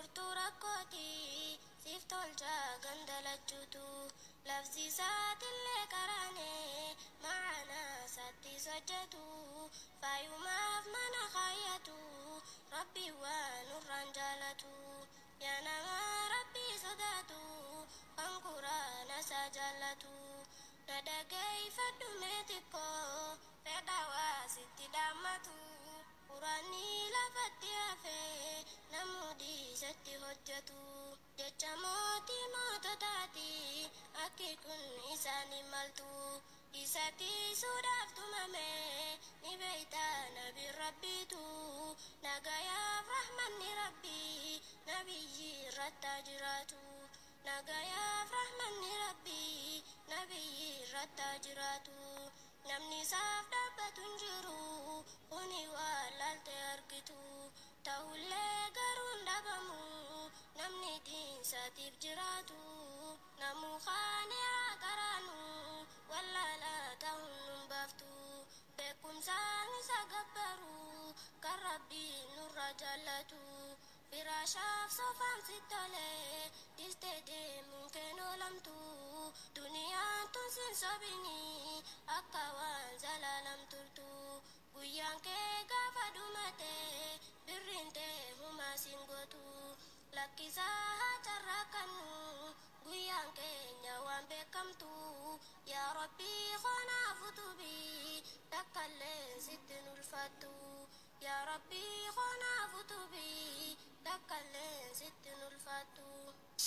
Furtuu rakkooti siif tolcha gandalachuutu lafzi isaatillee qaraane ma'anaa isaattis hojjetu faayumaaf mana kaayyatu rabbi waan nurraan jaalatu. Yaa nama rabbii sodaatu kan quraana isaa jaallatu na dhageeffadhu mee xiqqoo fedha waa sitti dhaammatu. Quraanni lafatti hafee namuu dhiisatti hojjetu jecha mootii moototaati akki kun isaan hin maltu isatti suudhaaf tumame ni beeyta nabi rabbiitu nagayaaf rahmanni rabbii nabiyyi irratti haa jiraatu nagayaaf rahmanni rabbii nabiyyi irratti haa jiraatu. Namni isaaf dhaabbatu hin jiru kuni waan laalte argitu ta'ullee garuu hin dhabamu namni diinsaatiif jiraatu namuu kaane haa qaraanu wallaalaa ta'uun nun baaftu beekumsaan isa gabbaru kan rabbiin nurra jaallatu firaashaaf soofaan si tole dhiistee deemuun keen oolamtu duniyaan tun sin sobini akka waan zalaalam turtu guyyaan kee gaafa dhumate birriin tee humaa sin gootu lakkisaa haa carraaqannu guyyaan keenya waan beekamtu yaa rabbii koonaaf utubii takkalleen sitti ulfattu yaa rabbii koonaaf utubii takkalleen sitti ulfattu.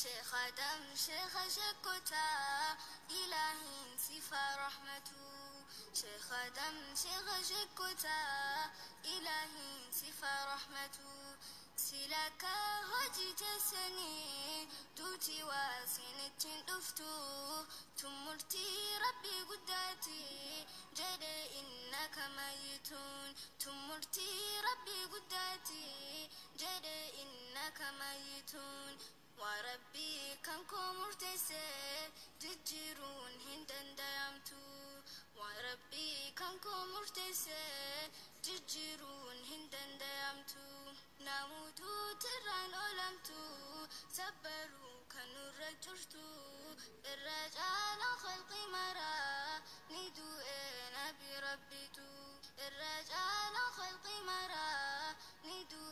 شيخ دم شيخ شكوتا إلهي صفة رحمته شيخ دم شيخ شكوتا إلهي صفة رحمته سلاك هجي تسني دوتي واسنتين دفتو تمرتي ربي قداتي جدي إنك ميتون تمرتي ربي قداتي جدي إنك ميتون وربي كان مرتسي ججرون هندن ديامتو وربي كان مرتسي ججرون هندن ديامتو نموتو تران أولمتو سبرو كانوا رجرتو الرجال خلقي مرا ندو نبي ربيتو الرجال خلقي مرا ندو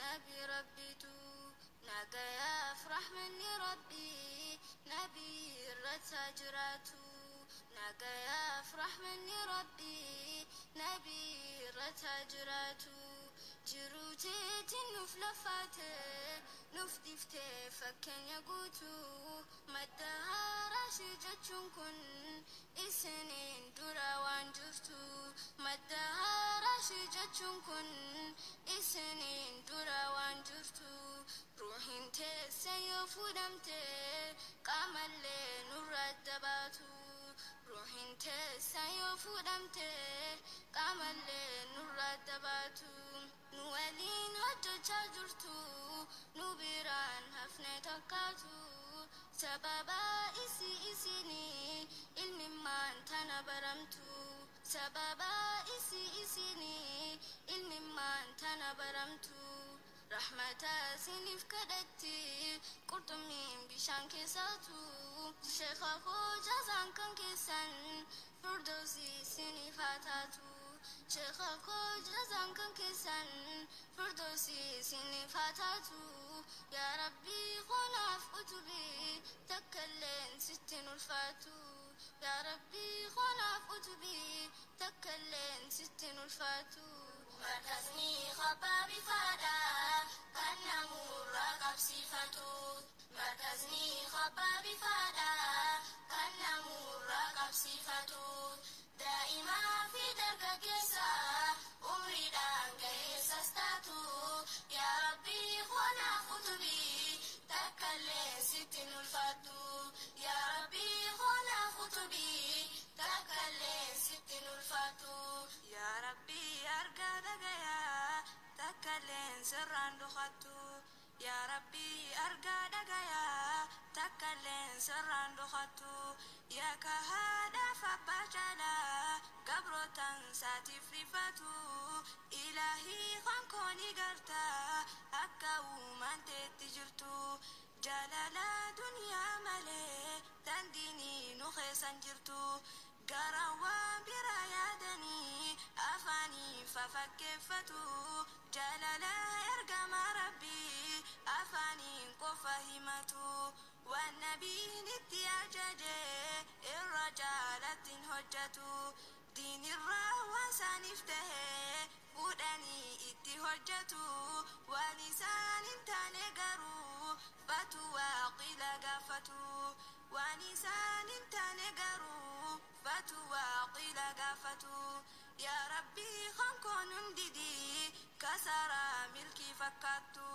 نبي ربيتو نجا يفرح مني ربي نبي رتاجراتو نجا يفرح مني ربي نبي رتاجراتو جروتي تنف لفاتي نفدفتي فكن يقوتو مدها راشي كن إسنين درا وانجرتو مدها راشي كن إسنين درا وانجرتو روحين تسيف ودمتي قام اللي نور الدباتو روحين تسيف ودمتي قام اللي نور الدباتو نوالين هجو جرتو نبيران هفنة تكاتو سبابا إسي إسيني علمي ما انتنا برمتو سبابا إسي إسيني علمي ما انتنا برمتو رحمة سنف كدتي قرطمين بشان كيساتو شيخ أخو جازان كان كيسان فردوسي سنفاتاتو شيخ أخو جازان كان كيسان فردوسي سنفاتاتو يا ربي خناف أتبي تكلين ستين الفاتو يا ربي خناف أتبي تكلين ستين الفاتو. مركزني خبا بفادا كان نمر قبصفته مركزني خبا بفادا كان نمر قبصفته دائما في درك كيسا عمري دان كيسا ستاتو يا ربي خنا خطبي تكلين ستين الفاتو يا ربي خنا خطبي تكلين ستين الفاتو يا ربي أرقى دقيا تكلين سران دخاتو يا ربي أرقى دقيا تكلين سران دخاتو يا كهادا فباجلا قبروتان ساتي فريفاتو إلهي خانكوني قرتا أكاو من keetti jirtu jaalala duniyaa malee tan diinii nu keessan jirtu garaan waan biraa yaadanii afaanii fafakkeeffatu jaalala ergama rabbii afaaniin qofa himatu waan nabiin itti ajaje irra jaalattiin hojjatu diinirraa waan isaaniif tahe fuudhanii itti hojjatu waan isaan hin taane garuu fatuwaa qila gaafatu waan isaan hin taane garuu fatuwaa qila gaafatu yaa rabbii kankoon hundidii kasaraa milkii fakkaattu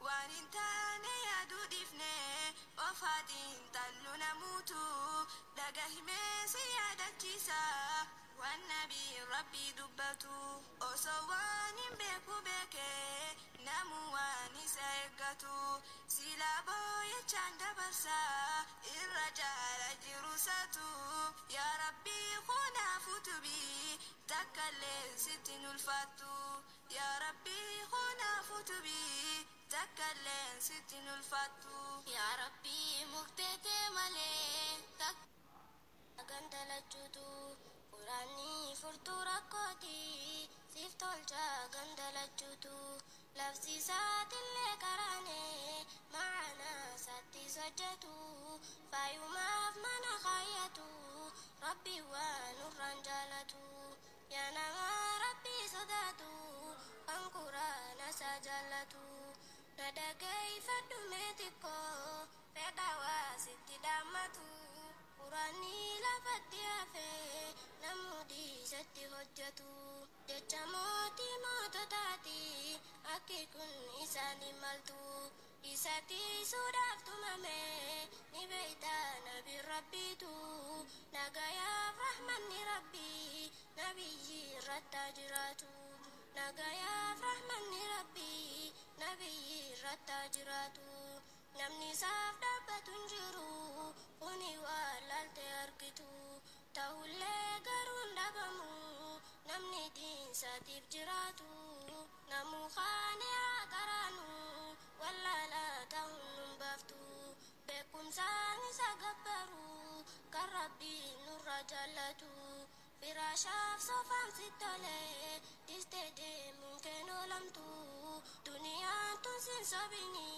waan hin taane yaaduu dhiifne ofaatiin tallu namuutu dhagahimee si yaadachiisa waan nabii rabbii dubbatu osoo waan hin beeku beekee namu waan isa eeggatu silaa booyichaan dabarsa irra jaala jirusatu yaa rabbii kunaaf utubii takkallee sitti ulfaattu yaa rabbii kunaaf utubii takkallee sitti ulfaattu. Yaa Rabbii mukteetee malee takka ganda lachuutu quraanni furtuu rakkooti siif tolcha ganda lachuutu labsiisaatillee karaane ma'anaa isaatti hojjetu faayumaaf mana kaayyatu rabbi waan nurraan jaalatu yaa nama rabbii sodaatu kan quraana isaa jaallatu. Nadagaifadhu meetikoo fedha waa sitti dhaammatu quraanni lafatti hafee namuu dhiisatti hojjetu jecha mootii moototaati akki kun isaan hin maltu isatti suudhaaf tumame ni beeyta nabi rabbiitu nagayaaf rahmanni rabbii nabiyyi irratti haa jiraatu nagayaaf rahmanni rabbii nabiyyi irratti haa jiraatu namni isaaf dhaabbatu hin jiru kuni waan laalte argitu ta'ullee garuu hin dhabamu namni diinsaatiif jiraatu namuu kaane haa qaraanu wallaalaa ta'uun nun baaftu beekumsaan isa gabbaru kan rabbiin nurra jaallatu firaashaaf soofaan sitti tolee dhistee deemuun keen oolamtu duniyaan tun sin sobini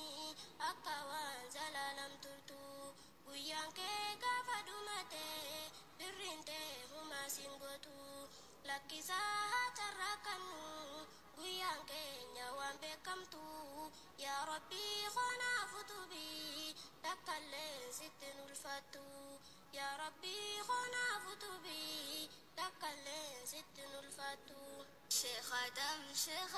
akka waan zalaalam turtu guyyaan kee gaafa dhumate birriin tee humaa sin gootu lakkisaa haa carraaqannu guyyaan keenya waan beekamtu yaa rabbii koonaaf utubii takkallee sitti ulfaattu yaa rabbii koonaaf utubii takkallee sitti ulfaattu. Sheekh Adam Sheekh